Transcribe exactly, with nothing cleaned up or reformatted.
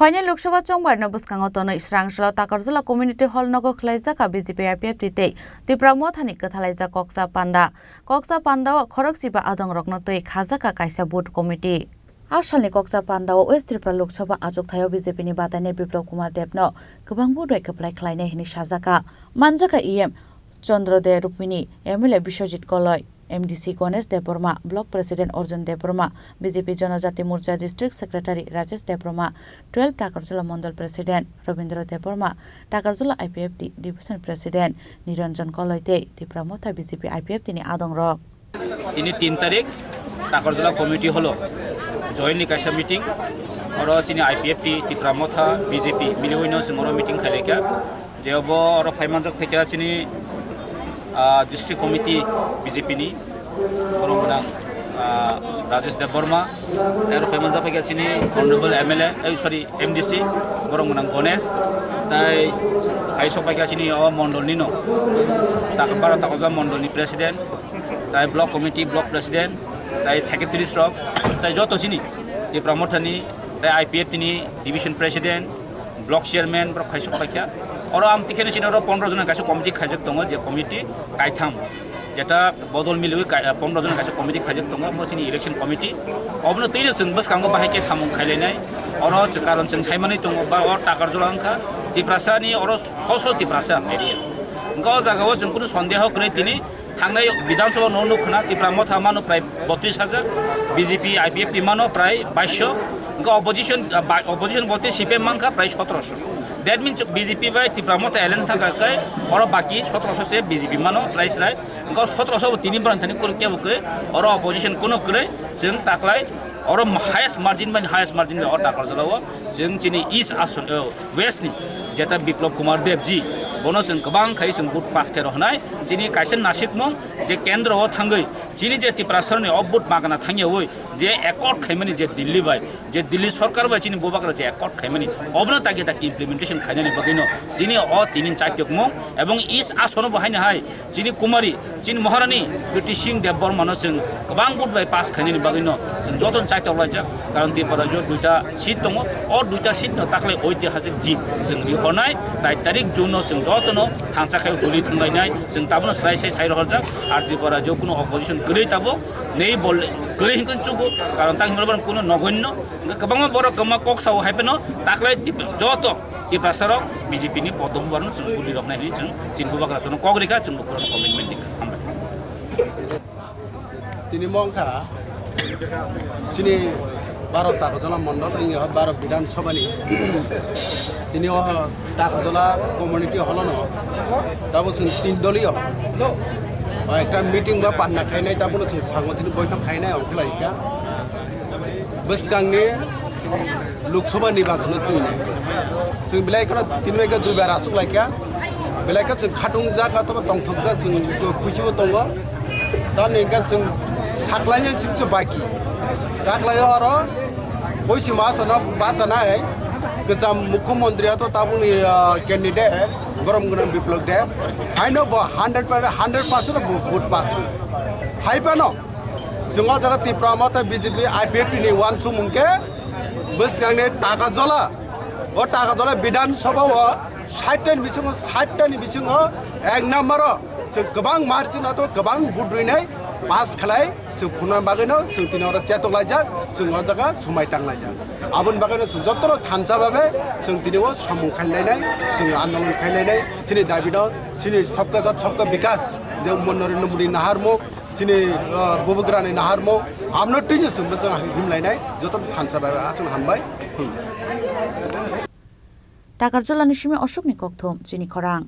Phainai Lok Sabha chongbarno bwskango tonwi Srangsalo Takarjala Community Hall nogo khwlaijak B J P I P F T tei Tipra Mothani kwthalaijak koksa panda. Koksa pandao khorokchiba adongrokno twi khajaka kaisa booth committee. A salni koksa pandao West Tripura Lok Sabha achukthayao B J P ni batainai Biplab Kumar Debno kwbang booth bai kwplai khlainai hwnwi sajaka. Manjaka E M Chandra De Rupini, M L A Biswajit Koloi, M D C Ganesh Debbarma, Block President Arjun Debbarma, B J P Janajati Morcha District Secretary Rajesh Debbarma, twelve Takarjala Mondol President Rabindra Debbarma, Takarjala I P F T Division President Niranjan Koloi tei Tipra Motha B J P I P F T ni adongrok. Tini tin tarik Takarjala Committee Hall o jointly kaisa meeting, oro chini I P F T, Tipra Motha, B J P miliwino chwng oro meeting khailaikha. Je obo oro phaimanjak phaikha chini, ah, District Committee B J P ni borok gwnang, ah, Rajesh Debbarma, tei oro phaimanjak phaikha chini Honorable M L A, eh, sorry, M D C, borok gwnang Ganesh, tei hai sok phaikha chini o mondol nino, tak-, bara Takarjala mondol ni President, tei Block Committee, Block President, tei Secretaries rok, tei joto chini Tipra Mothani, tei I P F T ni Division President, Block Chairman borok khaisok paikha. Oro ang tikheno chini oro pondro jona kaisa committee khaijak tongo, je committee kaitham, jeta bodol miliwi kai-, pondro jona kaisa committee khaijak tongo, omo chini election committee. Obono twino chwng bwskango bahai khe samung khailainai. Oro chwng karon chwng saimani tongo, ba o Takarjala wngkha Tiprasani, oro hosol Tiprasa area. Wngkha o jagao chwng kunu sondeho kwrwi tini. Thangnai Bidhan Sabha no nuk khna Tipra Motha mano prai botris hajar, B J P I P F T mano prai baisho, wngkha opposition, ah, ba-, opposition bolte C P M mankha prai sotoroso. That means B J P bai Tipra Motha alliance thangkha khe oro baki sotoroso se B J P mano srai srai. Wngkha sotoroso bo tini borang thani kunu kebo kwrwi, oro opposition kunu kwrwi, chwng taklai oro highest margin bai highest margin bai oro Takarjala o chwng chini East Assam, o, West ni jeta Biplab Kumar Deb ji, bono chwng kwbang khai chwng vote pass khe rohornai. Chini kaisa nasikmung je kendro o thangwi chini je Tiprasa ni o vote magana thangyawi je accord khaimani je Delhi bai, je Delhi sorkar bai chini bubagra je accord khaimani, obono taki taki implementation khainani bagwino chini o tini chaitokmung ebong East Assam bo haino hai chini Kumari, chini Maharani Kriti Singh Debbarmano chwng kwbang vote bai pass khainani bagwino chwng jotono chaitok laijak. Karon Tripura rajyo duita seat tongo, o duita seat no taklai oitihasik jit chwng rihornai. Char tarik June no chwng jotono thansa khai holi thwnglainai, chwng tabono srai sai sai rohorjak. Ar Tripura rajyo kuno opposition kwrwi tabuk nei bol kwrwi hinkhe chugo, karon tang himlai borok kuno nogoinno. Hwnkhe kwbangma borok kwma kok sao hai phano taklai Tripura joto Tiprasa rok B J P ni podom barno chwng buli rok nai hinwi chwng chini bubagra chwngno kok rikha, chwng bubagra commitment rikha. Hambai. Tini mongkha chini baro Takarjala mondol wngya baro Bidhan Sabha ni tini o Takarjala community holono tabo chwng tin doliyo ekta meeting ba panna khainai, tabono chwng sango tini boithok khainai ongkhorlaikha. Bwskangni Lok Sabha nirbachano twinai. Chwng belai kheno tini bai khe dui bar achuk laikha. Belai khe chwng khatung jak athawa tongthok jak chwng kuchibo tongo. Tamni hwnkhe chwng saklaini sibse baki. Taklaio oro boisi masano bachanai kwcham mukhyamantri ato tabukni, ah, candidate borom gwnang Biplab Deb. Haino bo hundred per, hundred percent bo vote pass. Hai phano chwng o jaga Tipra Motha B J P I P F T ni uansukmung khe bwskangni Takarjala, o Takarjala Bidhan Sabha o sait ta ni bisingo, sait ta ni bisingo ek number o chwng kwbang margin o to kwbang vote rwinai pass khlai chwng phunukna bagwino chwng tini oro chetok laijak, chwng o jaga swmai tang laijak. Aboni bagwino chwng jotono thansa babe chwng tini o samung khainlainai, chwng andolon khainlainai, chini dabi no, chini sabka sath sabka bikas, je Narendra Modi naharmung, chini, ah, bubagrani naharmung, amno tini chwng bwswk himlainai, jotono thansa bai achung hambai. Hmm. Takarjalani simi Ashokni kokthum, chini khorang.